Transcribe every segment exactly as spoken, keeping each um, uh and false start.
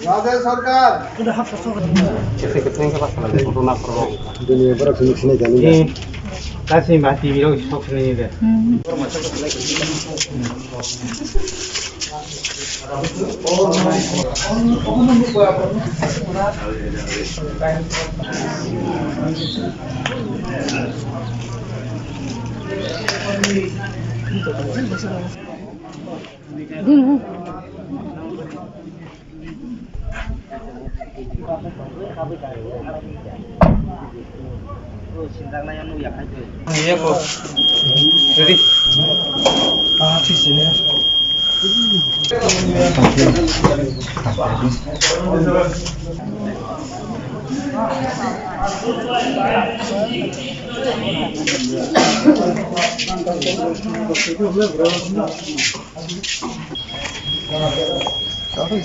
Raja Sarkar. Kasi mati biro sok sini de. Ready?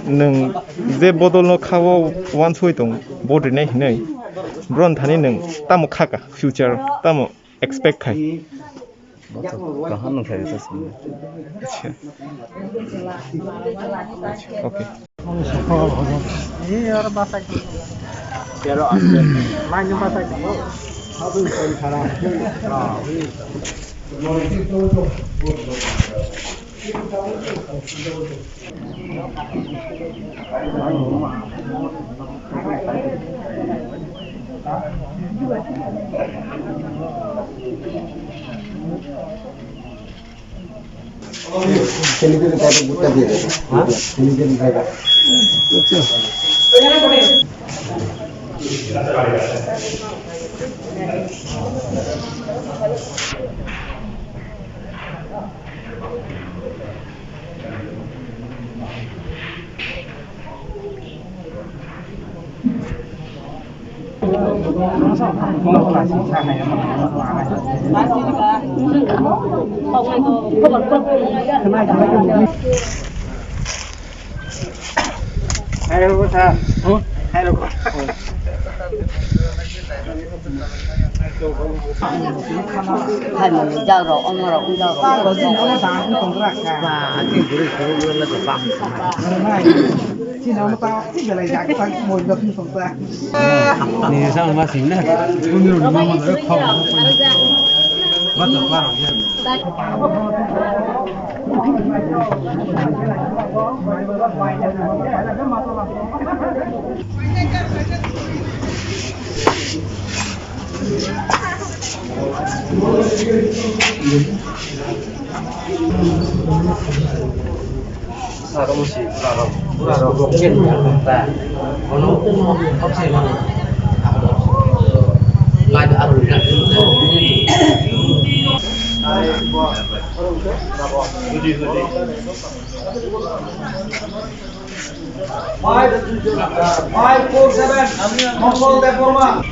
Nwng je bodol no kha o uansugwi tongo, vote rinai hinwi, bro ni thani nwng tamo kha ka, future tamo expect khai? Bothop kaham nung khlai rwkha chwng. Acha. Okay. Delivery driver butta diye debo. Ha? Delivery driver. Hai mani jak rok, omo rok, wng jak rok. Ba, ani bwrwi kwrwi wngla da bang. Ni sama masing na. Five, five four seven, Mongol Debbarma.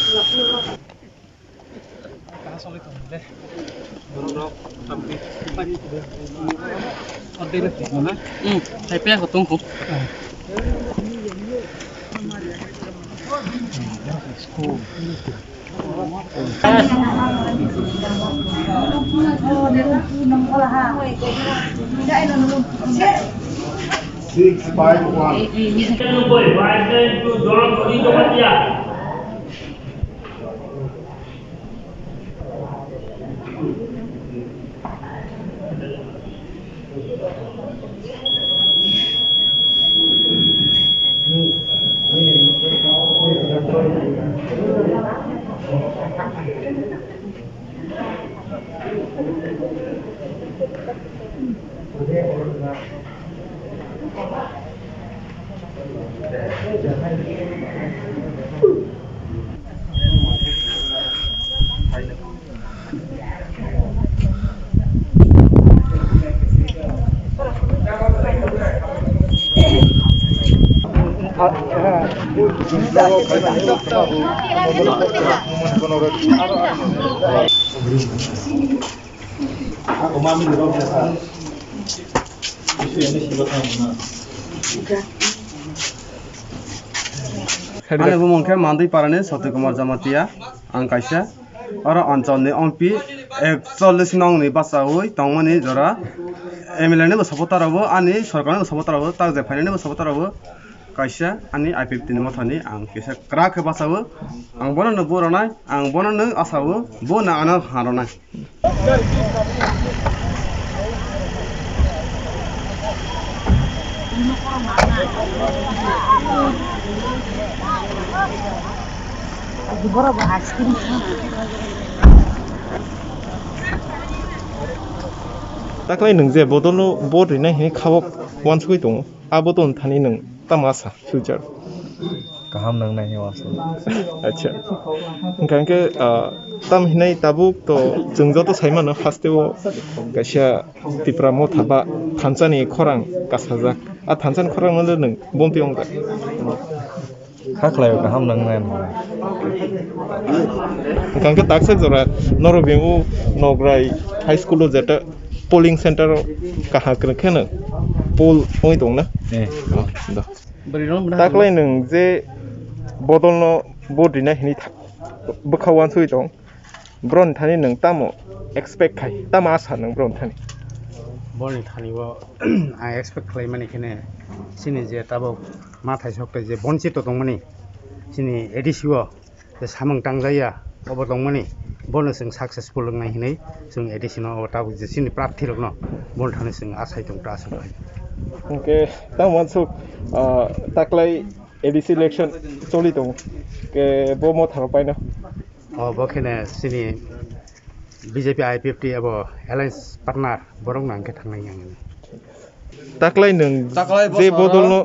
Hmm, hai pe ko tong ko. Six five one. Ani bumung khe Mandui Parani Soti Kumar Jamatia, ang kaisa. Oro oncholni ompi ekchollis nongni bachaui tongmani jora M L A nibo supporter rokbo, ani sorkarnibo supporter rokbo, tak je phainanibo supporter rokbo kaisa ani I P F T ni mothani ang kisa kwrak khe bachao. Ang bono no bo rwnai, ang bono no asao, bo no ano ha rwnai. Taklai nwng je bodolno vote rinai hinwi kha o uansugwi tongo, a bodolni thani nwng tamo asa future? Kaham nang nai he uansuk. Acha. Hwnkha hwnkhe, ah, tam hinai tabuk to chwng joto sai mano, haste o kaisa Tipra motha ba thansa ni khorang kasajak. A thansa ni khorang no nwng bomti ong jak. Kha khlai o kaham nang nai. Hwnkha hwnkhe taksa jora norok bemu Nograi High School o jeta polling center o kaham kwrwng khe no poll ongwi tong na. Eh. Oh, do. Taklai nwng je bodolno vote rina hinwi tha-, bwkha uansugwi tong, boroni thani nwng tamo expect khai, tamo asa nwng boroni thani? Boroni thani o ang expect khlaimani khene chini je tabuk ma thaisok tei je bonchito tongmani chini A D C o, je samung tangjaya obo tongmani, bono chwng successful wngnai hinwi chwng A D C no obo tabuk je chini prarthi rokno bono thani chwng asai tong ta aswk khai. Hwnkhe tamo uansuk, ah, taklai A D C election choli tongo, ke bo motha rok paino? Obo khene chini B J P I P F T abo alliance partner borok nang khe thangnai yang. Taklai nwng Taklai je bosoro. Bodolno,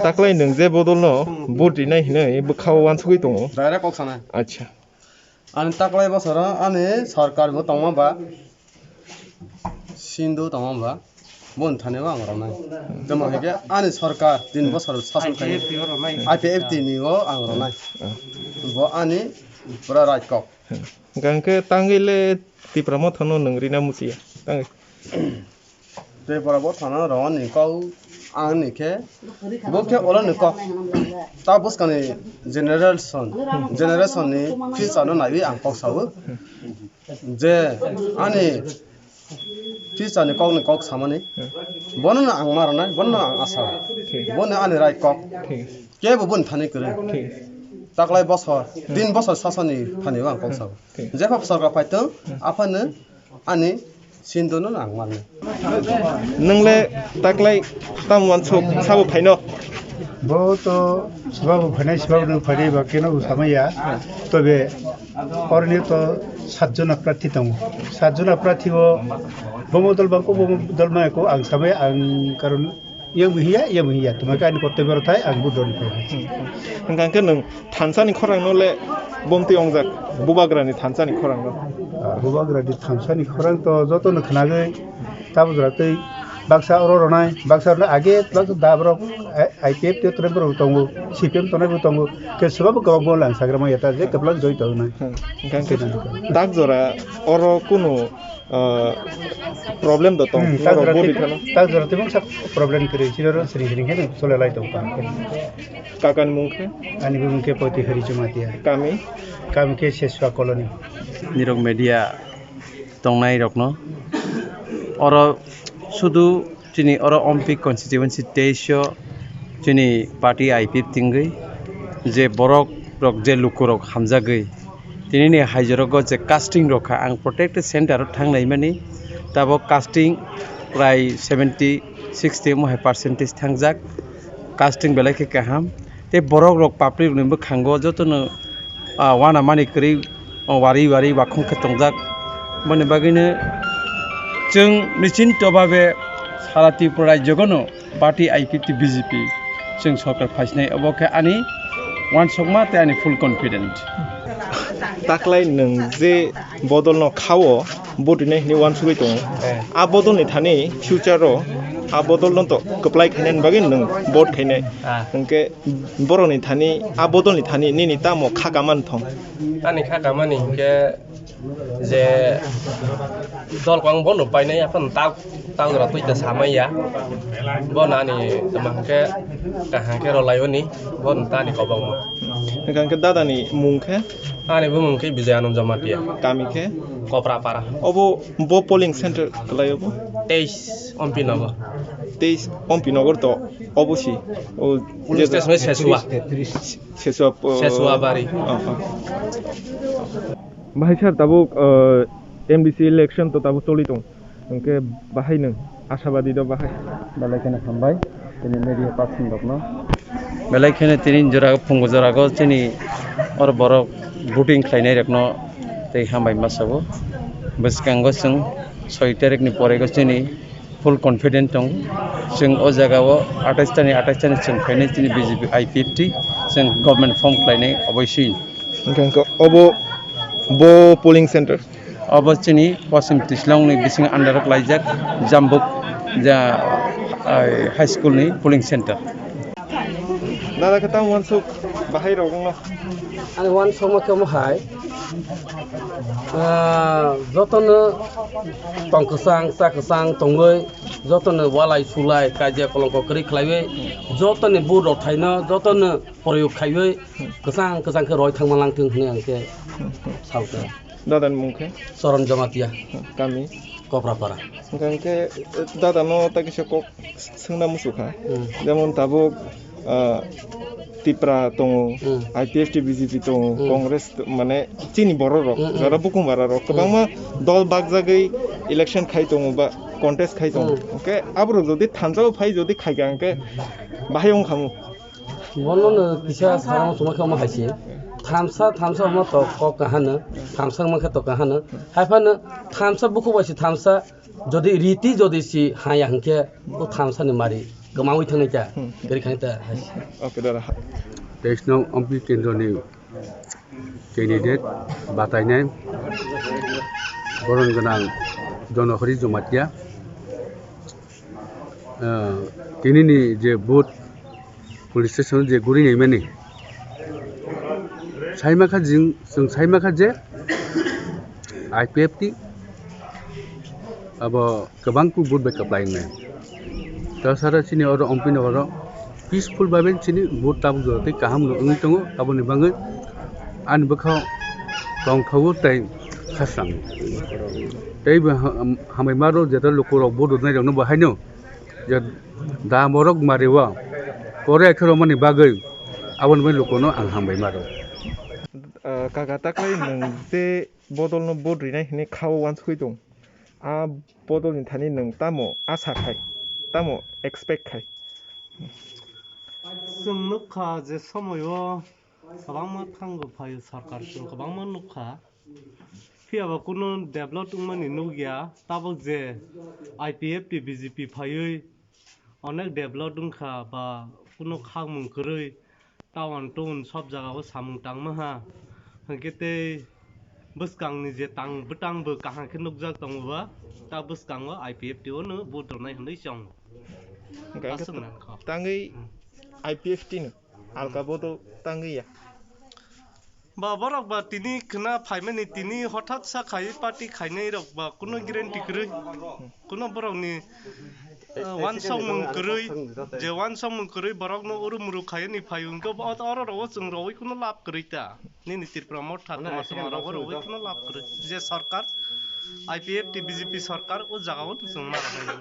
taklai nwng je bodolno vote rinai hinwi bwkha o uansugwi tongo. Direct kok sanai. Acha. Ani taklai bosoro ani sorkar bo tongma ba, Sindhu tongma ba, boni thani bo ang rwnai. Tamo hwnkhe ani sorkar tin bosor sason khai I P F T ni o ang rwnai. Bo ani pura right kok. Hwnkhe tangwi le Tipra motha no nwng rina muchiya. Tangwi. Tei borok bo thana rw ni kok ang ni khe, bo khe olo ni kok. Ta bwskang ni generation, generation ni future no naiwi ang kok sao. Je ani future ni kok ni kok samani, bono no ang ma rwnai, bono no ang asa. Thik. Bono ani right kok. Thik. Kebo boni thani kwrwi. Thik. Taklai bosor, tin bosor sasani thani ang kok sao. Thik. Jepha sorkar phaitong, aphano ani Sindhu no ang mannai. Nwng le taklai tam uansuk sabo phaino? Bo to sabo phainai, sabo nwng phainai ba keno bo samaya. Tobe oroni to satjona prarthi tongo. Satjona prarthi o bomo dol bangko, bomo dol maya ko ang samaya ang karon yang bo hiya, yang bo hiya. Tuma khe ani kottobyo rw thai ang bo dol phai. Hwnkha khe nwng thansa ni khorang no le bomtwi ongjak, Bubagra ni thansa ni khorang no. Ah, Bubagra ni thansa ni khorang to joto no khnagwi, tabuk jora tei Baksa oro rwnai, baksa rwnai age baksa da borok I P F T tongnai borok tongo, C P M tongnai bo tongo, ke sobo kwbangma lang sagra ma yata je kwblang joi tongnai. Hmm. Hwnkhe tak jora oro kunu, ah, problem do tong, Hmm, tak oro jora body tei-, thano. Tak jora tei mungsa problem kwrwi, chini oro sring sring khe chole lai tong. Kakani mung khe? Ani bumung khe Poti Hari Jamatia. Kami? Kami khe Seswa Colony. Nirok media tongnai rokno oro sudu chini oro Ompi constituency teis o chini party I P F tingwi je borok rok je luku rok hamjagwi tini ni hai jorogo je casting rok kha ang protected center o thang nai mani tabok casting prai seventy sixty omo hai percentage thangjak casting belai khe kaham tei borok rok public ni bwkhango jotono ah, uanamani kwrwi, oh, wari wari wakhung khe tongjak. Aboni bagwino chwng nischinto babe sara Tripura rajyogono party I P F T B J P chwng sorkar phaisinai, obo khe ani uansukma tei ani full confident. Taklai nwng je bodolno khao, vote rinai hinwi uansugwi tongo. Eh. A bodolni thani future-o a bodolno to kwplai khainani bagwi nwng vote khainai. Ah. Hwnkhe borokni thani, a bodolni thani nini tamo kha kamani thong? Ani kha kamani hinkhe je dol kwbang bono painai, aphano tak, tak jora twi ta samaiya. Bono ani tamo hinkhe kaham khe rwlaioni, bono tani kobokma. Hwnkhe dadani mung khe? Ani bumung khe Bijay Anand Jamatia. Kami khe? Koprapara. Obo bo polling center kwlai obo? Teis Ompi Nagar. Teis Ompi Nagar to obo si. O police je station Sesua. Sesua, uh, Sesua bari. Oh, oh. Bahai sir, tabuk, uh, M D C election to tabuk choli tong. Hwnkhe bahai nwng ashabadi do bahai? Belai kheno hambai tini media person rokno. Belai kheno tini jora phungo jora go chini oro borok voting khlainai rokno tei hambai ma sabo. Bwskango chwng soi tarik ni pore go chini full confident tong. Chwng o jaga o atais tani, atais tani chwng phainai chini B J P I P F T chwng government form khlainai oboisoi. Hwnkhe, hwnkhe obo bo polling center? Obo chini Poschim Tishlong ni bising under o klaijak Jambuk ja, ai, high school ni polling center. Dada khe tamo uansuk bahai rok wngno? Ani uansukma khe omo hai, ah, jotono tong kwchang cha kwchang tongwi jotono walai sulai kaidia kolongko kwrwi khlaiwi jotoni vote rok thaino jotono proyog khaiwi kwchang kwchang khe roi thangma langthwng hwnwi ang khe sao khe. Dada ni mung khe? Choron Jamatia. Kami? Koprapara. Hwnkhe, hwnkhe, eh, dada no ta kisa kok swngna muchukha. Hmm. Jemon tabuk, ah, Tipra tongo, Hmm. I P F T B J P tongo, Hmm. Congress to-, mane chini borok rok, Hmm, hmm. Jora bukhung bara rok, Hmm. kwbangma dol bakjagwi election khai tongo ba contest khai tongo. Hmm. Hwnkhe aborok jodi thansa o phai jodi khaikha hwnkhe bahai wngkhamu. Bono no kisa sana muchungma khe omo hai se. Thamsa, thamsa omo to kok kahano, thamsa omo khe to kahano. Hai phano thamsa bukhuk bai se thamsa, jodi riti jodi si haya hwnkhe o thamsa ni mari kwmawi thangwi ta, Hmm. kwrwi khani ta hai se. Okay, dada. Teis nong Ompi Kendro ni candidate batainai boron gwnang Jonohori Jamatia. Ah, tini ni je vote police station je guri naimani. Saimakha jing, chwng saimakha je I P F T abo kwbang ku vote bai kwplai wngnai. Tasara chini oro Ompi Nagar o peaceful babe chini vote tabuk jora tei kaham wngwi tongo, aboni bagwi ani bwkha tongthogo tei khasrango. Tei bo ha-, hambai maro jeta lukurok vote rwnai rokno bo haino je da borok mario, pore khe romani bagwi aboni bai lukuno ang hambai maro. Ah, kaka takhai nwng je bodolno vote rinai hinwi khao uansukwi tong. A bodolni thani nwng tamo asa khai, tamo expect khai? Chwng nukha je somoio kwbangma thango phaio sorkar, chwng kwbangma nukha. Phiyaba kunu develop wngmani nukya, tabuk je I P F T B J P phaiwi onek develop wngkha ba kunu khakmung kwrwi town town sob jagao samung tangmaha. Hwnkhe tei bwskangni je tang bwtang bo kaham khe nukjak tongo ba, ta bwskango I P F T o no vote rwnai hwnwi chongo. Hwnkhe aswk nang kho. Tangwi Hmm. I P F T no alka vote o tangwi ya. Ba borok ba tini khna phaimani tini hothat sa khai party khainai rok ba kuno guarantee kwrwi. Kuno borokni, eh, wansokmung kwrwi, je wansokmung kwrwi borokno uru muru khaiyani phaio hwnkhe bo oro rogo chwng rogwi kuno lab kwrwi ta. Nini Tripura Motha Tama Samung rogo rogwi kuno lab kwrwi. Je sarkar, I P F T B J P sarkar o jagao chwng ma rwnai.